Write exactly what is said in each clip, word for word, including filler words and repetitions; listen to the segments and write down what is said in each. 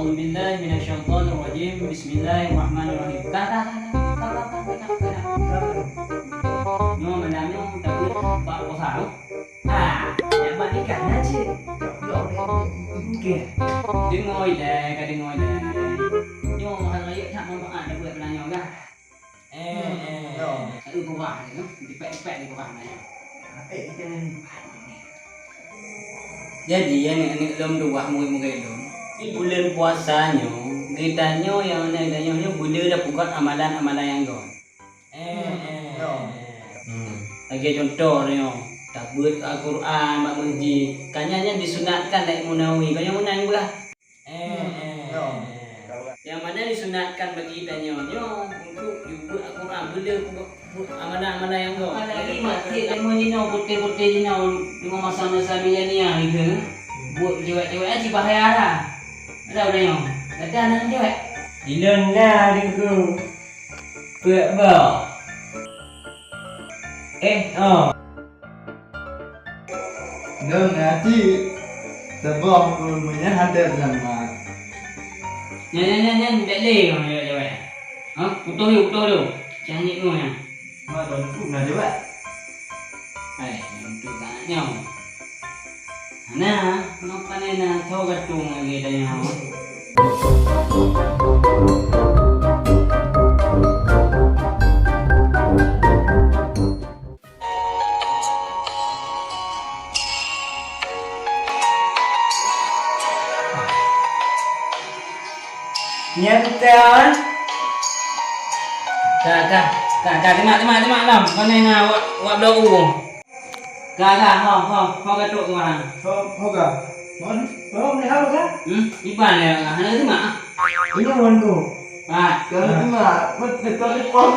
Bismillahirrahmanirrahim. Bismillahirrahmanirrahim. Ka, ka, ka. Nyoe malam nyoe tabeuet bak puasa tu. Ha, jak bak nikah na cit. Oke. Deungoe ilèe, ka deungoe ilèe. Nyoe hana rayeuk that manfaat tabeuet malam nyoe, ka. Eh, eh. Nyoe. Tapi kurang tu, dipek-dipek di kurang nyoe. Jadi, aneuk-aneuk lôn dua, murit-murit lôn, di buleuen puasa nyoe, geutanyoe nyang na geutanyoe nyoe beudôh tapeugöt amalan-amalan nyang göt. Eh, eh. Hmm. Lagèe contoh nyoe, tabeuet Al-Qur'an bak meuseujid. Ka nyan, nyan disunatkan lé Imam Nawawi. Ka nyoe meunan beuh. Eh, eh. Nyang mana disunatkan bagi tanyoe nyoe untuk jubeuet Al-Qur'an, beudôh bu-, bu-, amalan-amalan nyang göt. Apalagi mak cik lé mon jinoe putéh-putéh jinoe deungon masa-masa milenial itu, buet cewek-cewek aja bahaya lah. Ada udah nyoe. Ada anak cewek. Ilôn na deungku. Peuet boh. Eh, oh. Nyoe na cit, saboh pun meunyo hana seulamat. Nyan, nyan, nyan, nyan, bèk lé ngon jawèk-jawèk. Ha? Putôh yôh, putôh yôh. Cah nyit nyoe nyan. Ma, bantu na jawèk. Hai, bantu sangat nyoe. Hana, nyoe pane na, tho gatong lagèe tanyoe. Nyan kan? Ka, ka, ka, ka, teumak, teumak, teumak lom. Pane na wak, wak bloe u. Ka, ka, ho, ho, ho ka trok keumaran. Ho, ho ka. Ho, ho, ni ho ka? Hmm, iban ya, hana teumak. Ini wan tu. Ah. Hana teumak. Betul, betul, betul.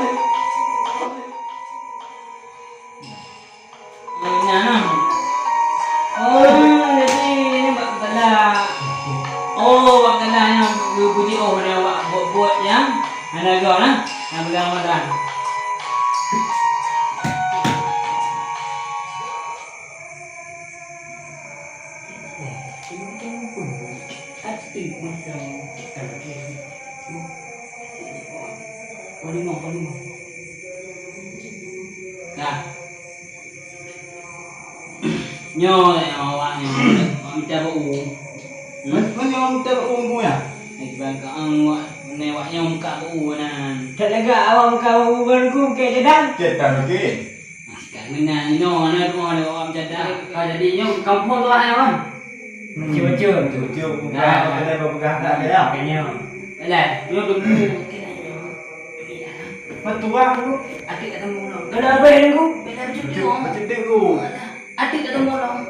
Nyan, nah. Oh, jadi ini bak kala. Oh, bak kala nyan geupuji oh, pada awak buet-buet nyang hana geuh nah. Nyang peugah Ramadan. Nah. Nyoe, nyoe awak nyoe. Awak mita bak u. Hmm? Nyoe awak mita bak u, Bu, ya? Ni kiban ka ang wak, ni awak nyoe muka bak u nan. That lagak awak muka bak u, Tuanku, keu jadah. Jadah mungkin. Nah, sekarang meunan, nyoe, na rumoh awak mita dah. Ka jadi nyoe kampung tu awak nyoe. Baca-baca. Baca-baca, buka, kedai berpegang tak ada, ya? Alah, nyoe dulu. Meutuah tu. Adik kata mulung. Kenapa ya, Teungku? Bela cuti, Teungku. Adik kata mulung.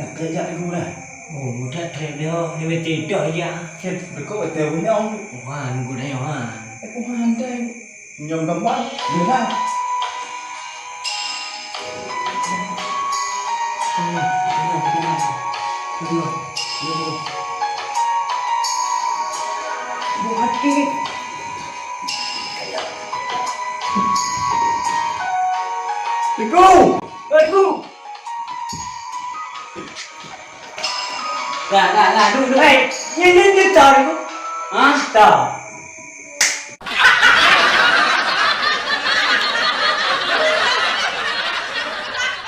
Nak kerja dulu lah. Oh, mudah trip dia, dia betul dah ya. Cek, dekat hotel punya. Wah, nunggu dah ya, wah. Eh, wah, ada. Nyom gambar, benar. Buat hati. Teungku! Teungku! Dah, dah, dah, duduk, duduk. Hei, ni, ni, ni, tau, Teungku. Ha? Tau.